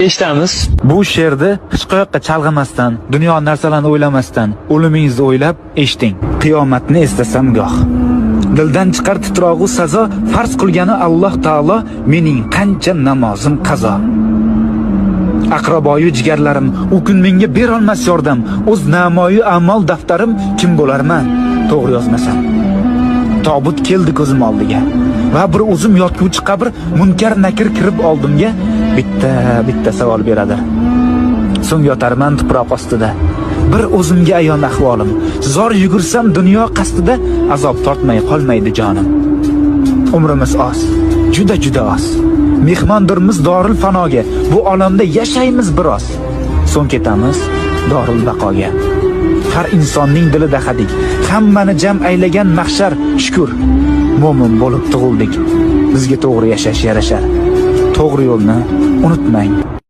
Eshitamiz. Bu she'rni hech qayoqqa chalg'imasdan, dunyo narsalarini o'ylamasdan, o'limingizni o'ylab eshiting. Qiyomatni eslasam goh. Dildan chiqar titrog'u sazo, farz qilgani Alloh taolo, mening qancha namozim qazo. Aqraboyu jigarlarim u kun menga berolmas yordam, o'z namoyu a'mol daftarim kim bo'larman, to'g'ri yozmasam. Tobut keldi ko'zim oldiga va bir o'zim yotguvchi qabr, munkar nakir kirib oldimga bitta bitta savol beradi. So'ng yotarman tuproq ostida. Bir o'zimga ayon ahvolim. Zor yugursam dunyo qasdida, azob tortmay qolmaydi jonim. Umrimiz oz, juda juda oz. Mehmondirmiz doril fanoga. Bu olamda yashaymiz biroz. So'ng ketamiz doril baqoga. Har insonning dilida hadik. Hammani jam aylagan mahshar, shukr. Mo'min bo'lib tug'ildik. Bizga to'g'ri yashash yarashar. To'g'ri yo'lni unutmang.